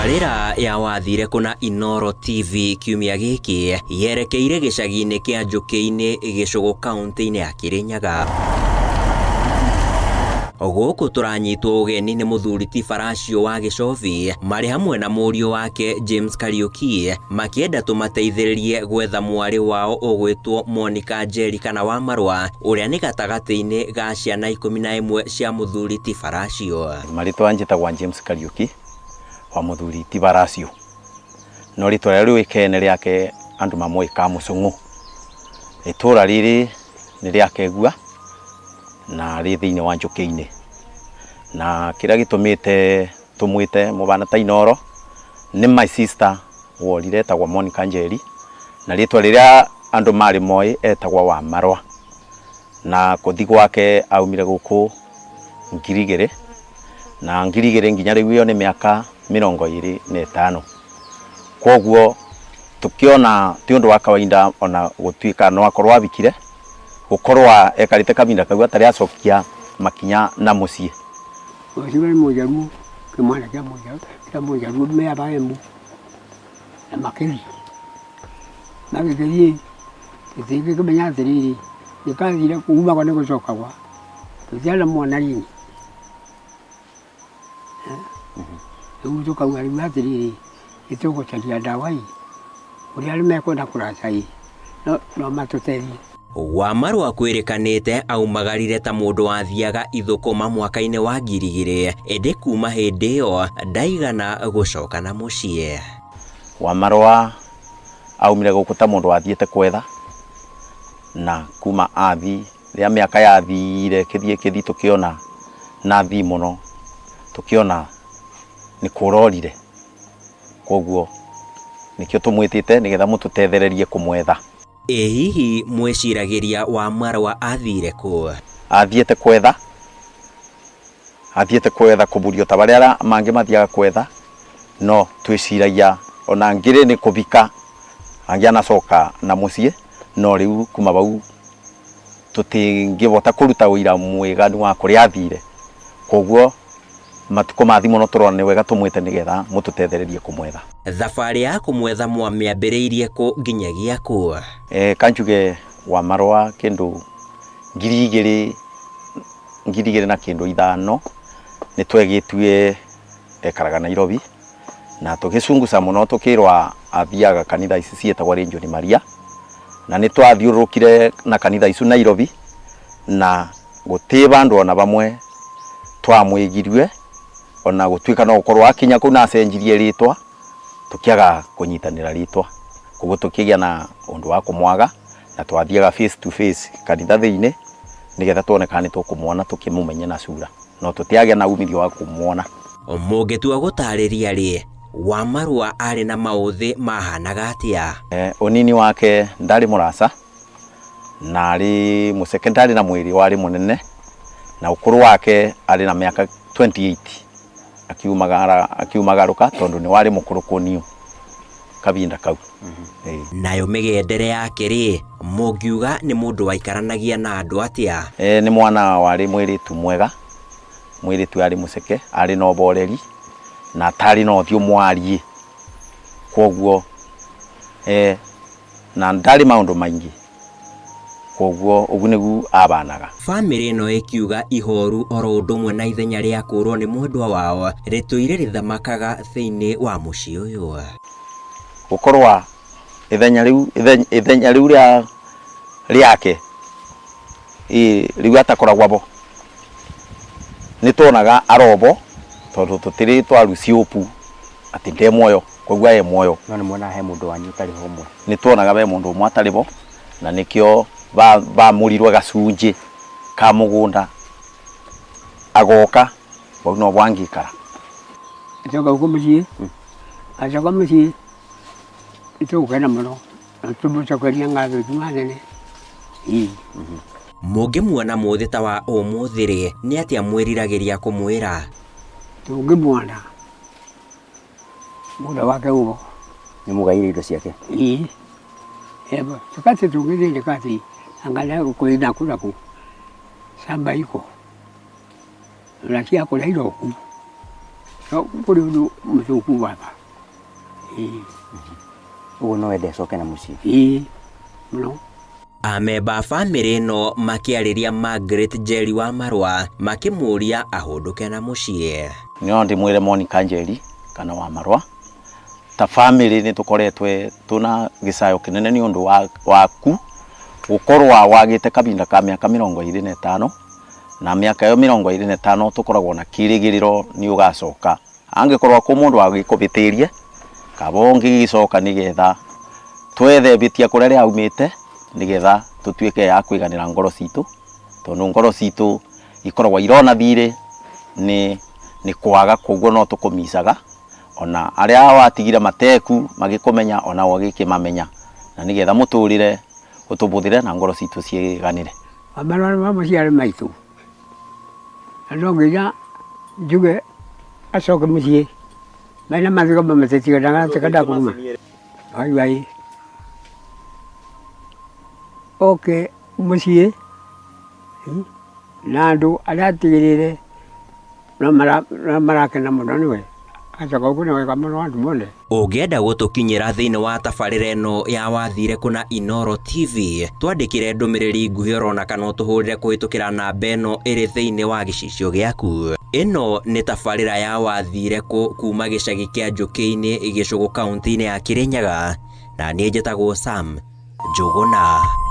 Tabarĩra ya wathire kũna Inooro TV kiumia gĩkĩ yerekeire gĩcagi-inĩ kĩa Njũkĩ-inĩ Gĩcũgũ kaunti-inĩ ya Kirinyaga. Gũkũ tũranyitwo ũgeni nĩ mũthuri ti Baracio wa Gĩcobi marĩ hamwe na mũriũ wake James Kariuki makĩenda tũmateithĩrĩrie gwetha mwarĩ wao ũgwĩtwo Monica Njeri kana wa Marũa ũrĩa nĩ gatagatĩ-inĩ ga ciana 11 cia mũthuri ti Baracio. Marĩtwa njĩtagwo James Kariuki wa mũthuri ti Baracio, no rĩtwa rĩrĩa rĩũĩkaine rĩake andũ mamũĩ ka Mũcũng'ũ. Itũra rĩrĩ nĩ rĩa Kegua na rĩ thĩinĩ wa Njũkĩ-inĩ, na kĩrĩa gĩtũmĩte tũmwĩte mũbana ta Inooro nĩ my sister worire etagwo Monica Njeri, na rĩtwa rĩrĩa andũ marĩ moĩ etagwo wa Marũa, na kũthi gwake aumire gũkũ 2000 na 2000 nginya rĩu ĩyo nĩ mĩaka 25. Koguo tukiona ti ũndũ wa kawaida ona gũtuĩka no akorwo abikire gũkorwo ekarĩte kahinda kau atarĩ acokia makinya na mũciĩ. Ũcio nĩ mũjaruo, kĩmwana kĩa mũjaruo mea Embu na makĩria. Magĩgĩthiĩ tũtingĩkĩmenya atĩrĩrĩ, nĩkathire kumagwo nĩ gũcokagwa tũtiarĩ na mwana rini. Rĩu tũkauga rĩu atĩrĩrĩ, nĩtũgũcaria ndawa ĩ, ũrĩa arĩa mekwenda kũraca ĩ, no matũteithie. Wa Marũa kwĩrĩkanĩte aumagarire ta mũndũ wathiaga ithũkũma mwaka-inĩ wa 2000 ĩndĩ kuma hĩndĩ ĩyo ndaigana gũcoka na mũciĩ. Wa Marũa aumire gũkũ ta mũndũ wathiĩte kwetha, na kuma athi rĩa mĩaka yathire kĩthiĩ kĩthi tũkĩona na thi mũno tũkĩona nĩ kũrorire, koguo nĩkĩo tũmwĩtĩte nĩgetha mũtũtethererie kũmwetha. Ĩ hihi mwĩciragĩria wa Marũa athire kũ? Athiĩte kwetha, athiĩte kwetha kũburio ta barĩa mangĩ mathiaga kwetha, no twĩciragia ona ngĩrĩ nĩ kũbika angĩ anacoka na mũciĩ, no rĩu kuma bau tũtingĩbota kũruta ũira mwĩganu wa kũrĩa athire. Koguo matukũ mathi mũno tũrona nĩ wega tũmwĩte nĩgetha mũtũtethererie kũmwetha. Thabarĩ ya kũmwetha mwamĩambĩrĩirie kũ nginyagia kũ? Kanjuge wa Marũa kĩndũ 2000 na kĩndũ 5 nĩ twegĩtue ekaraga Nairobi, na tũgĩcunguca mũno tũkĩrwa athiaga kanitha ici ciĩtagwo Legion Maria, na nĩ twathiũrũrũkire na kanitha icu Nairobi na gũtĩ bandũ ona bamwe twamwĩgirie, ona gũtuĩka no gũkorwo akinya kũu na acenjirie rĩtwa tũkĩaga kũnyitanĩra rĩtwa, koguo tũkĩgĩa na ũndũ wa kũmwaga na twathiaga face to face kanitha thĩinĩ nĩgetha tuone kana nĩ tũkũmwona tũkĩmũmenye na cura, no tũtiagĩa na umithio wa kũmwona. Mũngĩtua gũtarĩria rĩ, wa Marũa arĩ na maũthĩ mahanaga atĩa? Ũnini wake ndarĩ mũraca na arĩ mũceke, ndarĩ na mwĩrĩ warĩ mũnene, na ũkũrũ wake arĩ na mĩaka 28 akiumagarũka tondũ nĩ warĩ mũkũrũ kũniũ kahinda kau. Nayo mĩgendere yake rĩ, mũngiuga nĩ mũndũ waikaranagia na andũ atĩa? Nĩ mwana warĩ mwĩrĩtu mwega, mwĩrĩtu arĩ mũceke, arĩ na ũboreri na atarĩ na ũthiũ mwariĩ, koguo na ndarĩ maũndũ maingĩ, koguo ũguo nĩguo abanaga. Bamĩrĩ ĩno ĩkiuga ihoru oro ũndũ ũmwe na ithenya rĩa kũrwo nĩ mwendwa wao rĩtũire rĩthamakaga thĩinĩ wa mũciĩ ũyũ. Gũkorwa ithenya rĩu, ithenya rĩu rĩa rĩake rĩu atakoragwo bo nĩ tuonaga arobo tondũ tũtirĩ twaruciũpu atĩ nde muoyo, koguo e muoyo. No nĩ muonaga he mũndũ wanyu ũtarĩ ho ũmwe? Nĩ tuonaga he mũndũ ũmwe atarĩ bo, na nĩkĩo bamũrirwe gacunjĩ ka mũgũnda agoka bau no bwangĩikara. Acoka gũkũ mũciĩ, acoka mũciĩ nĩtũgũkena mũno na tũmũcokerie ngatho njuma nene. Mũngĩmuona mũthĩ ta wa ũmũthĩ rĩ, nĩ atĩa mwĩriragĩria kũmwĩra? Tũngĩmuona mũgũnda wake ũgo. Nĩ mũgaire indo ciake? Ĩĩ. Tukati tũngĩthĩnĩka atĩ angalia kũrĩ naku naku shamba iko na cia kũrĩa iroku, no kũrĩ ũndũ mũthũku baba. Ĩĩ. Ũguo no wende acoke na mũciĩ? Ĩĩ mũno. Amemba a bamĩrĩ ĩno makĩarĩria Margaret Njeri wa Marũa makĩmũria ahũndũke na mũciĩ. No ndĩmwĩre Monica Njeri kana wa Marũa, ta bamĩrĩ nĩ tũkoretwe tũna gĩcayo kĩnene nĩ ũndũ waku gũkorwa wagĩte kabinda ka mĩaka 25, na mĩaka ĩyo 25 tũkoragwo na kĩrĩgĩrĩro nĩ ũgacoka. Angĩkorwo kwĩ mũndũ agĩkũbĩtĩrie, kaba ũngĩgĩcoka nĩgetha twethe bĩtia kũrĩa rĩaumĩte, nĩgetha tũtuĩke ya kũiganĩra ngoro citũ, tondũ ngoro citũ ikoragwo irona thirĩ nĩ kwaga, koguo no tũkũmicaga ona arĩa watigire mateku magĩkũmenya ona ũgĩkĩmamenya, na nĩgetha mũtũrĩre ũtũbũthĩre na ngoro citũ ciĩganĩre. Amarwara ma mũciĩ maitũ, na no nginya njuge acoke mũciĩ mena mathiko mamatĩtiganaga ndakuma waigua ĩ oke mũciĩ na andũ arĩa atigĩrĩre no marakena mũno nĩwe acoka gũkũ nĩ wega mũno andũ mone. Ũngĩenda gũtũkinyĩra thĩinĩ wa tabarĩra ĩno ya Wathire Kũ na Inooro TV, twandĩkĩre ndũmĩrĩri nguhĩ orona kana ũtũhũrĩre kũhĩtũkĩra namba ĩno ĩrĩ thĩinĩ wa gĩcicio gĩaku. Ĩno nĩ tabarĩra ya Wathire Kũ kuma gĩcagi kĩa Njũkĩ-inĩ Gĩcũgũ kaunti-inĩ ya Kĩrĩnyaga, na niĩ njĩtagwo Sam Njũgũna.